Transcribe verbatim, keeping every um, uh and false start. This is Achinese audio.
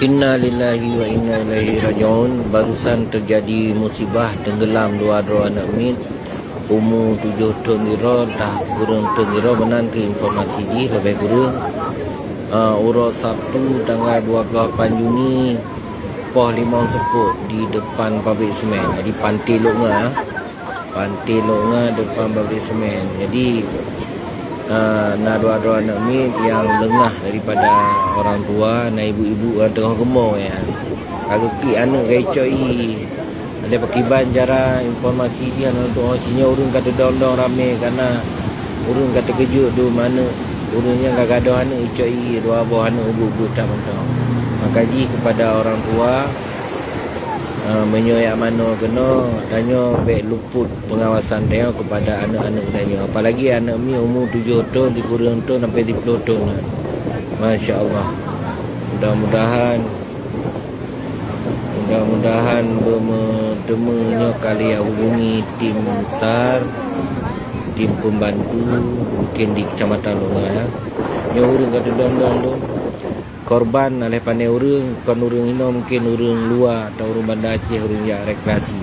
Innalillahi wa inna ilaihi raji'un. Barusan terjadi musibah tenggelam dua droe aneuk miet umu tujoh thon sidroe, tah sikureueng thon sidroe, meunan keuh informasi jih, lebih kureueng, ah, uroe Sabtu tanggal dua puluh lapan Juni poh limong seupôt di depan pabrik semen, jadi Pantai Lok Nga. Pantai Lok Nga depan pabrik semen. Jadi, ah, na dua droe aneuk miet nyang leungah daripada orang tua, na ibu-ibu nyang teungoh geumoe nyan. Ka geuklik aneuk ka icok ié. Lé pakriban cara informasi jih, aneuk tuha sinyoe ureueng ka teudong-dong ramé, karena ureueng ka teukeujot dum aneuk. Ureueng nyang ka gadôh aneuk icok ié, dua boh aneuk ubeut-ubeut that mantong. Maka jih kepada orang tua, Ah, meunyoe jak manoe keunoe, tanyoe bék luput peungawasan tanyoe keupada aneuk-aneuk tanyoe. Apalagi aneuk miet umu tujoh thon, sikureueng thon sampai siplôh thon nyan. Masya Allah. Mudah-mudahan, mudah-mudahan beumeuteumé nyoe ka lheueh hubungi tim SAR, tim pembantu, mungkin di Kecamatan Lok Nga, ya. Nyoe ureueng ka teudong-dong lom. Korban, alah pané ureueng, kon ureueng inoe, mungkin ureueng luwa atau ureueng Banda Aceh, ureueng jak rekreasi.